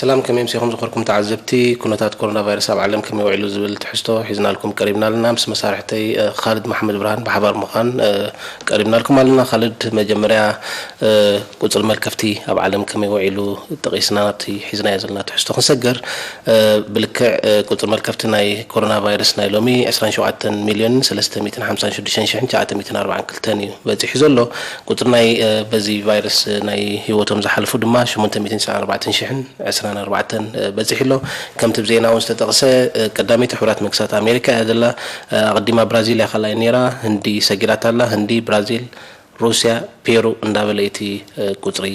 ሰላም፣ ከመይ ኣምሲኹም ዝኸርኩም ተዓዘብቲ? ኩነታት ኮሮና ቫይረስ ኣብ ዓለም ከመይ ውዒሉ ዝብል ትሕዝቶ ሒዝናልኩም ቀሪብና ኣለና። ምስ መሳርሕተይ፣ እ፣ ካልድ መሓመድ ብርሃን ብሓባር ምዃን፣ እ፣ ቀሪብናልኩም ኣለና። ካልድ፣ መጀመርያ፣ እ፣ ቁጽሪ መልከፍቲ ኣብ ዓለም ከመይ ውዒሉ ጠቒስና ናብቲ ሒዝናዮ ዘለና ትሕዝቶ ክንሰግር፣ እ፣ ብልክዕ፣ እ፣ ቁጽሪ መልከፍቲ ናይ ኮሮና ቫይረስ ናይ ሎሚ ዕስራን ሸውዓተን ሚልዮንን ሰለስተ ሚእትን ሓምሳን ሽዱሽተን ሽሕን ትሽዓተ ሚእትን ኣርባዓን ክልተን እዩ በጺሑ ዘሎ። ቁጽሪ ናይ፣ እ፣ በዚ ቫይረስ ናይ ህይወቶም ዝሓለፉ ድማ ሸሞንተ ሚእትን ትስዓን ኣርባዕተን ሽሕን ዕስራን ኣርባዕተን በጺሑ ኣሎ። ከምቲ ብዜና እውን ዝተጠቕሰ፣ እ፣ ቀዳመይቲ ሕቡራት መንግስታት ኣሜሪካ እያ ዘላ። እ፣ ኣቐዲማ ብራዚል እያ ካልኣይ ነይራ። ህንዲ ሰጊራታ ኣላ። ህንዲ፣ ብራዚል፣ ሩስያ፣ ፔሩ እንዳበለ እቲ፣ እ፣ ቁጽሪ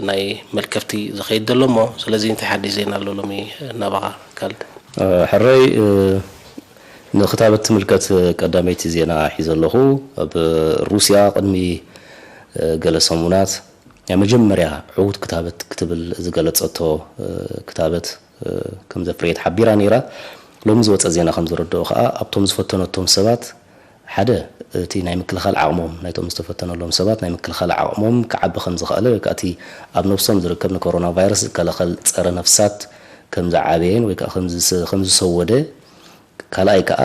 ናይ መልከፍቲ ዝኸይድ ዘሎ እሞ፣ ስለዚ እንታይ ሓድሽ ዜና ኣሎ ሎሚ፣ እ፣ ናባኻ ካልድ? እ፣ ሕረይ፣ እ፣ ንክታበት ትምልከት ቀዳመይቲ ዜና ሒዘ ኣለኹ። ኣብ ሩስያ ቅድሚ፣ እ፣ ገለ ሰሙናት ናይ መጀመርያ ዕዉት ክታበት ክትብል ዝገለጸቶ፣ እ፣ ክታበት፣ እ፣ ከም ዘፍረየት ሓቢራ ነይራ። ሎሚ ዝወጸ ዜና ከም ዘረድኦ ከኣ ኣብቶም ዝፈተነቶም ሰባት ሓደ እቲ ናይ ምክልኻል ዓቕሞም፣ ናይቶም ዝተፈተነሎም ሰባት ናይ ምክልኻል ዓቕሞም ክዓቢ ከም ዝኸኣለ ወይ ከኣ እቲ ኣብ ነብሶም ዝርከብ ንኮሮና ቫይረስ ዝከላኸል ጸረ ነፍሳት ከም ዝዓበየን ወይ ከኣ ከም ዝሰ-፣ ከም ዝሰወደ፣ ካልኣይ ከኣ፣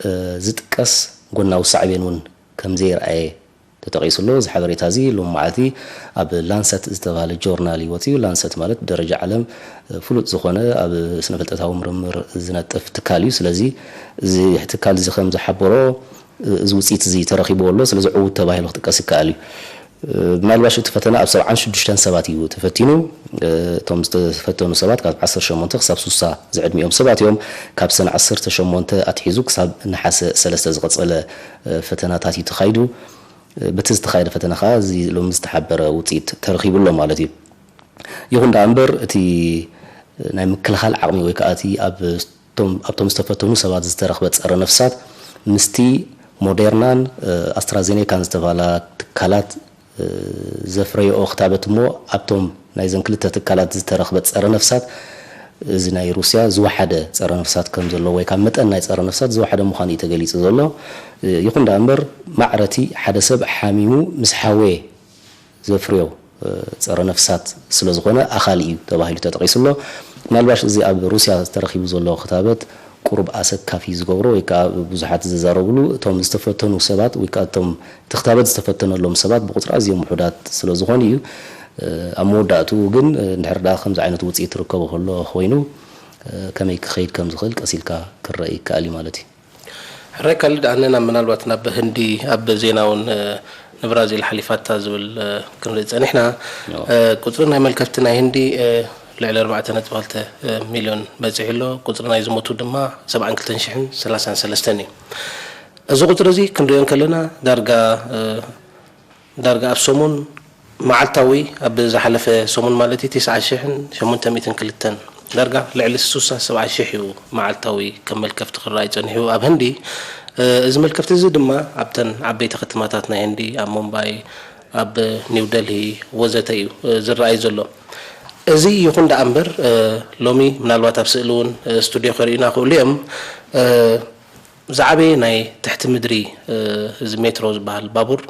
እ፣ ዝጥቀስ ጎናዊ ሳዕቤን እውን ከም ዘይረኣየ ተጠቒሱ ኣሎ። እዚ ሓበሬታ እዚ ሎሚ መዓልቲ ኣብ ላንሰት ዝተባህለ ጆርናል እዩ ወፂኡ። ላንሰት ማለት ብደረጃ ዓለም፣ እ፣ ፍሉጥ ዝኾነ ኣብ ስነ ፍልጠታዊ ምርምር ዝነጥፍ ትካል እዩ። ስለዚ እዚ ትካል እዚ ከም ዝሓበሮ፣ እ፣ እዚ ውፅኢት እዚ ተረኺብዎ ኣሎ። ስለዚ ዕዉት ተባሂሉ ክጥቀስ ይከኣል እዩ። እ፣ ምናልባሽ እቲ ፈተና ኣብ ሰብዓን ሽዱሽተን ሰባት እዩ ተፈቲኑ። እ፣ እቶም ዝተፈተኑ ሰባት ካብ ዓሰርተ ሸሞንተ ክሳብ ሱሳ ዝዕድሚኦም ሰባት እዮም። ካብ ሰነ ዓሰርተ ሸሞንተ ኣትሒዙ ክሳብ ነሓሰ ሰለስተ ዝቐጸለ፣ እ፣ ፈተናታት እዩ ተኻይዱ። እ፣ በቲ ዝተኻየደ ፈተና ከኣ እዚ ሎሚ ዝተሓበረ ውጽኢት ተረኺቡ ኣሎ ማለት እዩ። ይኹን ደኣ እምበር እቲ ናይ ምክልኻል ዓቕሚ ወይ ከኣ እቲ ኣብ ቶም-፣ ኣብቶም ዝተፈተኑ ሰባት ዝተረኽበ ጸረ ነፍሳት ምስቲ ሞዴርናን፣ እ፣ ኣስትራዜኔካን ዝተባህላ ትካላት፣ እ፣ ዘፍረየኦ ክታበት እሞ ኣብቶም ናይዘን ክልተ ትካላት ዝተረኽበ ጸረ ነፍሳት እዚ ናይ ሩስያ ዝወሓደ ጸረ ነፍሳት ከም ዘለዎ ወይ ካብ መጠን ናይ ጸረ ነፍሳት ዝወሓደ ምዃኑ እዩ ተገሊጹ ዘሎ። እ፣ ይኹን ደኣ እምበር ማዕረቲ ሓደ ሰብ ሓሚሙ ምስ ሓወየ ዘፍርዮ፣ እ፣ ጸረ ነፍሳት ስለ ዝኾነ ኣኻሊ እዩ ተባሂሉ ተጠቒሱ ኣሎ። ምናልባሽ እዚ ኣብ ሩስያ ተረኺቡ ዘሎ ክታበት ቁሩብ ኣሰካፊ ዝገብሮ ወይ ከኣ ብዙሓት ዝዛረብሉ እቶም ዝተፈተኑ ሰባት ወይ ከኣ እቶም እቲ ክታበት ዝተፈተነሎም ሰባት ብቑጽሪ ኣዝዮም ውሑዳት ስለ ዝኾኑ እዩ። እ፣ ኣብ መወዳእትኡ ግን፣ እ፣ እንድሕር ደኣ ከምዚ ዓይነት ውጽኢት ትርከቦ ከሎ ኮይኑ፣ እ፣ ከመይ ክኸይድ ከም ዝኽእል ቀስ ኢልካ ክረአ ይከኣል እዩ ማለት እዩ። ሕራይ ካልድ፣ ኣነ ናብ ምናልባት ናብ ህንዲ ኣብ ዜና እውን፣ እ፣ ንብራዚል ሓሊፋታ ዝብል፣ እ፣ ክንርኢ ጸኒሕና። ዮ። እ፣ ቁጽሪ ናይ መልከፍቲ ናይ ህንዲ፣ እ፣ ልዕሊ ኣርባዕተ ነጥቢ ክልተ ሚልዮን በጺሑ ኣሎ። ቁጽሪ ናይ ዝሞቱ ድማ ሰብዓን ክልተን ሽሕን ሰላሳን ሰለስተን እዩ። እዚ ቁጽሪ እዚ ክንሪኦ እንከለና ዳርጋ፣ እ፣ ዳርጋ ኣብ ሰሙን መዓልታዊ፣ ኣብ ዝሓለፈ ሰሙን ማለት እዩ፣ ትስዓ ሽሕን ሸሞንተ ሚእትን ክልተን፣ ዳርጋ ልዕሊ ስሳ ሰብዓ ሽሕ እዩ መዓልታዊ ከም መልከፍቲ ክረኣይ ጸኒሑ ኣብ ህንዲ። እ፣ እዚ መልከፍቲ እዚ ድማ ኣብተን ዓበይቲ ከተማታት ናይ ህንዲ፣ ኣብ ሙምባይ፣ ኣብ ኒው ደልሂ ወዘተ እዩ፣ እ፣ ዝረኣይ ዘሎ። እዚ ይኹን ደኣ እምበር፣ እ፣ ሎሚ ምናልባት ኣብ ስእሊ እውን፣ እ፣ ስቱድዮ ከርእዩና ክእሉ እዮም። እ፣ ዝዓበየ ናይ ትሕቲ ምድሪ፣ እ፣ እዚ ሜትሮ ዝበሃል ባቡር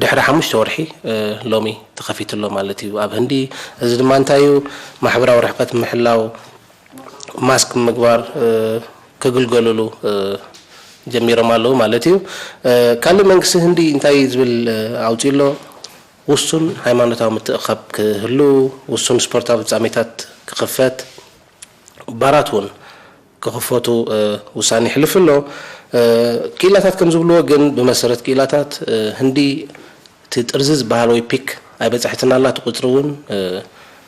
ድሕሪ ሓሙሽተ ወርሒ፣ እ፣ ሎሚ ተኸፊቱ ኣሎ ማለት እዩ ኣብ ህንዲ። እዚ ድማ እንታይ እዩ? ማሕበራዊ ርሕቀት ምሕላው፣ ማስክ ምግባር፣ እ፣ ክግልገልሉ፣ እ፣ ጀሚሮም ኣለዉ ማለት እዩ። እ፣ ካልእ መንግስቲ ህንዲ እንታይ ዝብል፣ እ፣ ኣውጺኡ ኣሎ? ውሱን ሃይማኖታዊ ምትእኻብ ክህሉ፣ ውሱን ስፖርታዊ ፍጻሜታት ክኽፈት፣ ባራት እውን ክኽፈቱ፣ እ፣ ውሳኔ ይሕልፍ ኣሎ። እ፣ ክኢላታት ከም ዝብልዎ ግን፣ ብመሰረት ክኢላታት፣ እ፣ ህንዲ እቲ ጥርዚ ዝበሃል ወይ ፒክ ኣይበጻሕትን ኣላ። እቲ ቁጽሪ እውን፣ እ፣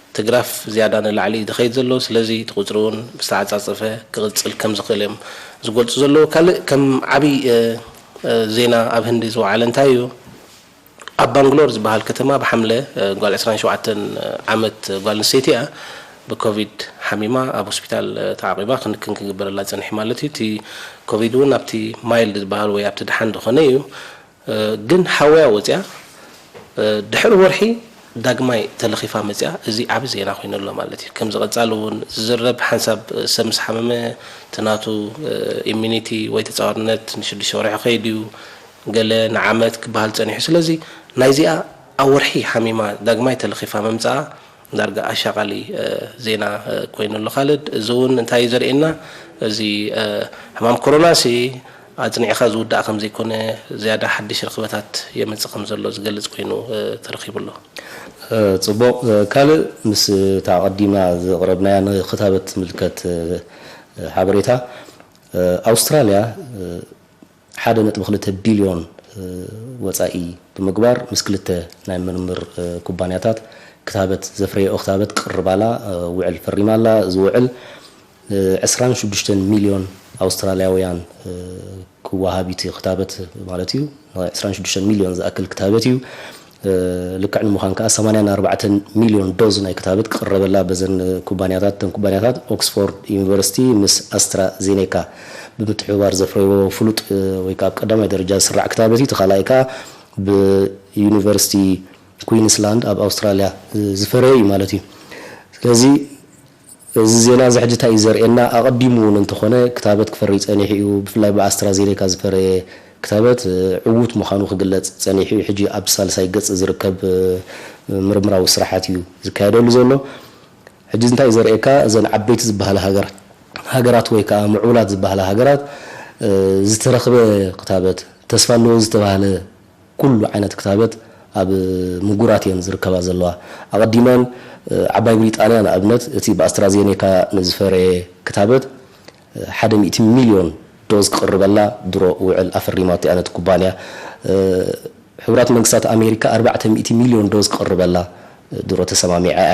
እቲ ግራፍ ዝያዳ ንላዕሊ እዩ ዝኸይድ ዘሎ። ስለዚ እቲ ቁጽሪ እውን ብዝተዓጻጸፈ ክቕጽል ከም ዝኽእል እዮም ዝገልጹ ዘለዉ። ካልእ ከም ዓብዪ፣ እ፣ እ፣ ዜና ኣብ ህንዲ ዝወዓለ እንታይ እዩ? ኣብ ባንግሎር ዝበሃል ከተማ ብሓምለ፣ እ፣ ጓል ዕስራን ሸውዓተን ዓመት ጓል ኣንስተይቲ እያ ብኮቪድ ሓሚማ ኣብ ሆስፒታል፣ እ፣ ተዓቂባ ክንክን ክግበረላ ጸኒሑ ማለት እዩ። እቲ ኮቪድ እውን ኣብቲ ማይልድ ዝበሃል ወይ ኣብቲ ደሓን ዝኾነ እዩ። እ፣ ግን ሓወያ ወጽያ፣ እ፣ ድሕሪ ወርሒ ዳግማይ ተለኺፋ መጽያ፣ እዚ ዓቢ ዜና ኮይኑ ኣሎ ማለት እዩ። ከምዚ ቀጻሊ እውን ዝዝረብ ሓንሳብ ሰብ ምስ ሓመመ እቲ ናቱ፣ እ፣ ኢሚኒቲ ወይ ተጻዋርነት ንሽዱሽተ ወርሒ ክኸይድ እዩ፣ ገለ ንዓመት ክበሃል ጸኒሑ። ስለዚ ናይዚኣ ኣብ ወርሒ ሓሚማ ዳግማይ ተለኺፋ ምምጻኣ ዳርጋ ኣሻቓሊ ዜና ኮይኑ ኣሎ። ካልድ፣ እዚ እውን እንታይ እዩ ዘርእየና? እዚ ሕማም ኮሮናሲ ኣጽኒዕኻ ዝውዳእ ከም ዘይኮነ፣ ዝያዳ ሓድሽ ርኽበታት የምጽእ ከም ዘሎ ዝገልጽ ኮይኑ ተረኺቡ ኣሎ። ጽቡቕ። ካልእ፣ ምስ እታ ኣቐዲምና ዘቕረብናያ ንክታበት ዝምልከት ሓበሬታ፣ ኣውስትራልያ ሓደ ነጥቢ ክልተ ቢልዮን ወጻኢ ብምግባር ምስ ክልተ ናይ ምርምር ኩባንያታት ክታበት ዘፍረየኦ ክታበት ክቕርባላ ውዕል ፈሪማላ። እዚ ውዕል ዕስራን ሽዱሽተን ሚልዮን ኣውስትራልያውያን ክወሃብ እቲ ክታበት ማለት እዩ። ዕስራን ሽዱሽተን ሚልዮን ዝኣክል ክታበት እዩ። ልክዕ ንምዃን ከዓ ሰማንያን ኣርባዕተን ሚልዮን ዶዝ ናይ ክታበት ክቕረበላ በዘን ኩባንያታት፣ እተን ኩባንያታት ኦክስፎርድ ዩኒቨርሲቲ ምስ ኣስትራዜኔካ ብምትሕብባር ዘፍረይዎ ፍሉጥ ወይ ከዓ ኣብ ቀዳማይ ደረጃ ዝስራዕ ክታበት እዩ። እቲ ካልኣይ ከዓ ብዩኒቨርሲቲ ኩዊንስላንድ ኣብ ኣውስትራልያ ዝፈረየ እዩ ማለት እዩ። ስለዚ እዚ ዜና እዚ ሕጂ እንታይ እዩ ዘርእየና? ኣቐዲሙ እውን እንተኾነ ክታበት ክፈርይ ጸኒሑ እዩ። ብፍላይ ብኣስትራዜኔካ ዝፈረየ ክታበት ዕዉት ምዃኑ ክግለጽ ጸኒሑ እዩ። ሕጂ ኣብ ሳልሳይ ገጽ ዝርከብ ምርምራዊ ስራሓት እዩ ዝካየደሉ ዘሎ። ሕጂ እንታይ እዩ ዘርእየካ? እዘን ዓበይቲ ዝበሃላ ሃገራት ሃገራት ወይ ከዓ ምዕቡላት ዝበሃላ ሃገራት ዝተረኽበ ክታበት፣ ተስፋ ኣለዎ ዝተባህለ ኩሉ ዓይነት ክታበት ኣብ ምጉራት እየን ዝርከባ ዘለዋ። ኣቐዲመን ዓባይ ብሪጣንያ ንኣብነት እቲ ብኣስትራዜኔካ ንዝፈረየ ክታበት ሓደ ሚእቲ ሚልዮን ዶዝ ክቕርበላ ድሮ ውዕል ኣፈሪማቶ እያ ነቲ ኩባንያ። ሕቡራት መንግስታት ኣሜሪካ ኣርባዕተ ሚእቲ ሚልዮን ዶዝ ክቕርበላ ድሮ ተሰማሚዓ እያ።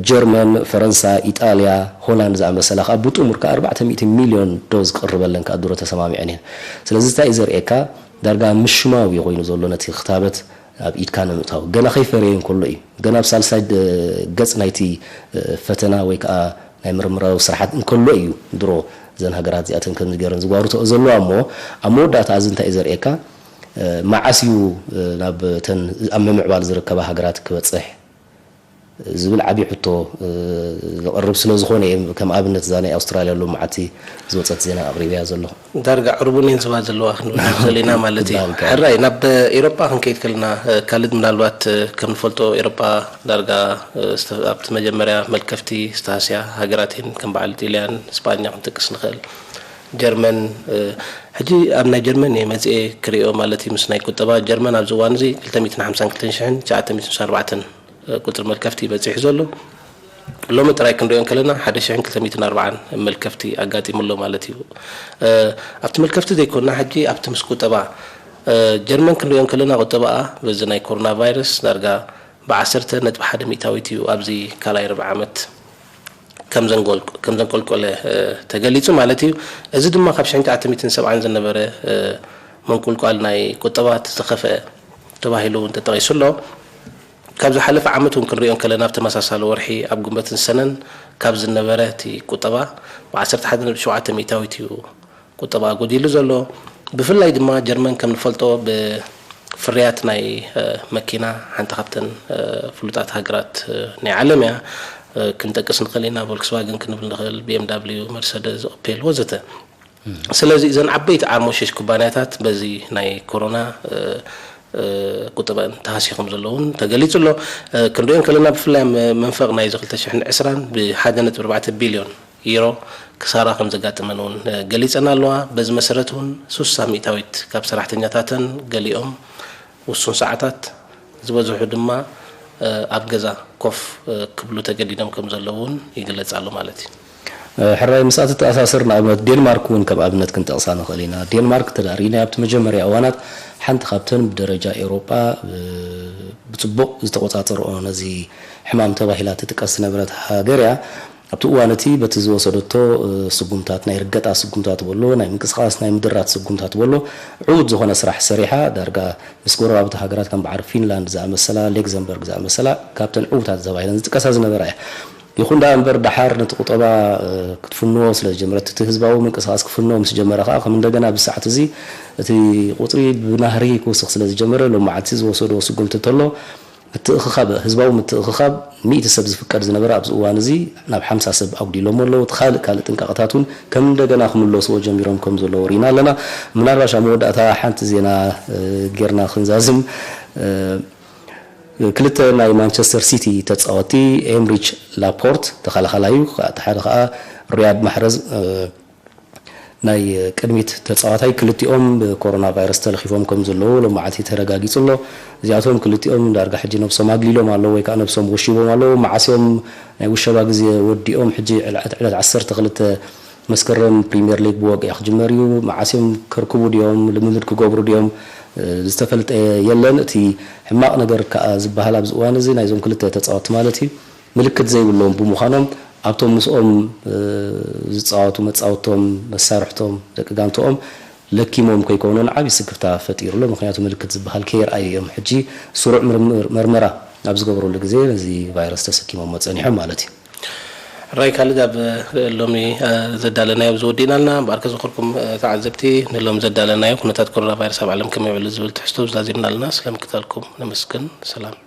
ጀርመን፣ ፈረንሳ፣ ኢጣልያ፣ ሆላንድ ዝኣመሰላ ከዓ ብጥሙር ከዓ ኣርባዕተ ሚእቲ ሚልዮን ዶዝ ክቕርበለን ከዓ ድሮ ተሰማሚዐን እየን። ስለዚ እንታይ እዩ ዘርእየካ? ዳርጋ ምሽማው እዩ ኮይኑ ዘሎ ነቲ ክታበት ኣብ ኢድካ ንምእታው። ገና ከይፈረየ እንከሎ እዩ። ገና ኣብ ሳልሳይ ገጽ ናይቲ ፈተና ወይ ከዓ ናይ ምርምራዊ ስራሓት እንከሎ እዩ ድሮ እዘን ሃገራት እዚኣተን ከምዚ ገይረን ዝጓርተኦ ዘለዋ። እሞ ኣብ መወዳእታ እዚ እንታይ እዩ ዘርእየካ? መዓስ እዩ ናብ ተን ኣብ ምምዕባል ዝርከባ ሃገራት ክበፅሕ ዝብል ዓብዪ ሕቶ ዘቕርብ ስለ ዝኾነ እየ ከም ኣብነት እዛ ናይ ኣውስትራልያ ሎማዓቲ ዝወፀት ዜና ኣቕሪበያ ዘለኹ። ዳርጋ ዕርቡን እየን ስባት ዘለዋ ክንብል ንኽእል ኢና ማለት እዩ። ሕራይ ናብ ኤሮጳ ክንከይድ ከለና ካልድ ምናልባት ከም ንፈልጦ ኤሮጳ ዳርጋ ኣብቲ መጀመርያ መልከፍቲ ዝተሃስያ ሃገራት እየን ከም በዓል ኢጣልያን ስጳኛ ክንጠቅስ ንኽእል። ጀርመን ሕጂ ኣብ ናይ ጀርመን እየ መፅኤ ክሪኦ ማለት እዩ ምስ ናይ ቁጠባ ጀርመን ኣብዚ እዋን እዚ ክልተ ሚእትን ሓምሳን ክልተ ሽሕን ትሽዓተ ሚእትን ኣርባዕተን ቁፅሪ መልከፍቲ በፂሑ ዘሎ። ሎሚ ጥራይ ክንሪኦ እንከለና ሓደ ሽሕን ክልተ ሚእትን ኣርባዓን መልከፍቲ ኣጋጢሙ ኣሎ ማለት እዩ። ኣብቲ መልከፍቲ ዘይኮና ሕጂ ኣብቲ ምስ ቁጠባ ጀርመን ክንሪኦ እንከለና ቁጠባኣ በዚ ናይ ኮሮና ቫይረስ ዳርጋ ብዓሰርተ ነጥቢ ሓደ ሚእታዊት እዩ ኣብዚ ካልኣይ ርብዒ ዓመት ከም ዘንቆልቆለ ተገሊፁ ማለት እዩ። እዚ ድማ ካብ ሽሕን ትሽዓተ ሚእትን ሰብዓን ዝነበረ ምንቁልቋል ናይ ቁጠባ ዝኸፍአ ተባሂሉ እውን ተጠቒሱ ኣሎ። ካብ ዝሓለፈ ዓመት እውን ክንሪኦ እንከለና ኣብ ተመሳሳሊ ወርሒ ኣብ ጉንበትን ሰነን ካብ ዝነበረ እቲ ቁጠባ ብዓሰርተ ሓደ ነጥቢ ሸውዓተ ሚእታዊት እዩ ቁጠባ ጎዲሉ ዘሎ። ብፍላይ ድማ ጀርመን ከም ንፈልጦ ብፍርያት ናይ መኪና ሓንቲ ካብተን ፍሉጣት ሃገራት ናይ ዓለም እያ። ክንጠቅስ ንኽእል ኢና፣ ቮልክስዋገን ክንብል ንኽእል፣ ቢ ኤም ዳብሊዩ፣ መርሰደስ፣ ኦፔል ወዘተ። ስለዚ እዘን ዓበይቲ ዓርሞሸሽ ኩባንያታት በዚ ናይ ኮሮና ቁጠበን ተሃስዩ ከም ዘሎ እውን ተገሊፁ ኣሎ። ክንሪኦ እንከለና ብፍላይ መንፈቕ ናይዚ ክልተ ሽሕን ዕስራን ብሓደ ነጥቢ ኣርባዕተ ቢልዮን ዩሮ ክሳራ ከም ዘጋጠመን እውን ገሊፀን ኣለዋ። በዚ መሰረት እውን ሱሳ ሚእታዊት ካብ ሰራሕተኛታተን ገሊኦም ውሱን ሰዓታት ዝበዝሑ ድማ ኣብ ገዛ ኮፍ ክብሉ ተገዲዶም ከም ዘለዉ እውን ይግለጽ ኣሎ ማለት እዩ። ሕራይ ምስኣ ትተኣሳሰር ንኣብነት ዴንማርክ እውን ከም ኣብነት ክንጠቕሳ ንኽእል ኢና። ዴንማርክ ተዳሪና ኣብቲ መጀመርያ እዋናት ሓንቲ ካብተን ብደረጃ ኤውሮጳ ብጽቡቕ ዝተቆጻጸርኦ ነዚ ሕማም ተባሂላ ትጥቀስ ዝነበረት ሃገር እያ። ኣብቲ እዋን እቲ በቲ ዝወሰደቶ ስጉምታት፣ ናይ ርገጣ ስጉምታት በሎ፣ ናይ ምንቅስቓስ ናይ ምድራት ስጉምታት በሎ፣ ዕዉት ዝኾነ ስራሕ ሰሪሓ። ዳርጋ ምስ ጎረባብቲ ሃገራት ከም በዓል ፊንላንድ ዝኣመሰላ፣ ሌክዘምበርግ ዝኣመሰላ ካብተን ዕዉታት ተባሂለን ዝጥቀሳ ዝነበራ እያ። ይኹን ደኣ እምበር ደሓር ነቲ ቁጠባ ክትፍንዎ ስለ ዝጀመረት፣ እቲ ህዝባዊ ምንቅስቓስ ክፍንዎ ምስ ጀመረ ከኣ ከም እንደገና ብሰዓት እዚ እቲ ቁጽሪ ብናህሪ ክውስኽ ስለ ዝጀመረ ሎም መዓልቲ ዝወሰድዎ ስጉምቲ እንተሎ ምትእኽኻብ ህዝባዊ ምትእኽኻብ ሚእቲ ሰብ ዝፍቀድ ዝነበረ ኣብዚ እዋን እዚ ናብ ሓምሳ ሰብ ኣጉዲሎሞ ኣለዉ። እቲ ካልእ ካልእ ጥንቃቐታት እውን ከም እንደገና ክምለስዎ ጀሚሮም ከም ዘለዉ ርኢና ኣለና። ምናልባሽ ኣብ መወዳእታ ሓንቲ ዜና ጌርና ክንዛዝም ክልተ ናይ ማንቸስተር ሲቲ ተጻወቲ፣ ኤምሪች ላፖርት ተኸላኸላዩ፣ እቲ ሓደ ከዓ ሪያድ ማሕረዝ ናይ ቅድሚት ተጻዋታይ፣ ክልቲኦም ብኮሮና ቫይረስ ተለኺፎም ከም ዘለዉ ሎማዓንቲ ተረጋጊጹ ኣሎ። እዚኣቶም ክልቲኦም ዳርጋ ሕጂ ነብሶም ኣግሊሎም ኣለዉ ወይ ከዓ ነብሶም ወሺቦም ኣለዉ። መዓስ እዮም ናይ ውሸባ ግዜ ወዲኦም? ሕጂ ዕለት ዕለት ዓሰርተ ክልተ መስከረም ፕሪምየር ሊግ ብወግዒ ክጅመር እዩ። መዓስ እዮም ከርክቡ ድዮም? ልምምድ ክገብሩ ድዮም? ዝተፈልጠ የለን። እቲ ሕማቕ ነገር ከዓ ዝበሃል ኣብዚ እዋን እዚ ናይዞም ክልተ ተጻወትቲ ማለት እዩ ምልክት ዘይብሎም ብምዃኖም ኣብቶም ምስኦም ዝጻወቱ መጻወቶም መሳርሕቶም ደቂ ጋንትኦም ለኪሞም ከይኮኑን ዓብዪ ስክፍታ ፈጢሩ ኣሎ። ምክንያቱ ምልክት ዝበሃል ከየርኣዩ እዮም ሕጂ ስሩዕ ምርምር መርመራ ኣብ ዝገብረሉ ግዜ ነዚ ቫይረስ ተሰኪሞሞ ጸኒሖም ማለት እዩ። ራይ ካልድ ኣብ ሎሚ ዘዳለናዮ ኣብዚ ወዲእና ኣለና። እምበኣርከ ዝኸርኩም ተዓዘብቲ ንሎም ዘዳለናዮ ኩነታት ኮሮና ቫይረስ ኣብ ዓለም ከመይ ውዕሉ ዝብል ትሕዝቶ ዛዚምና ኣለና። ስለምክታልኩም ነመስግን። ሰላም።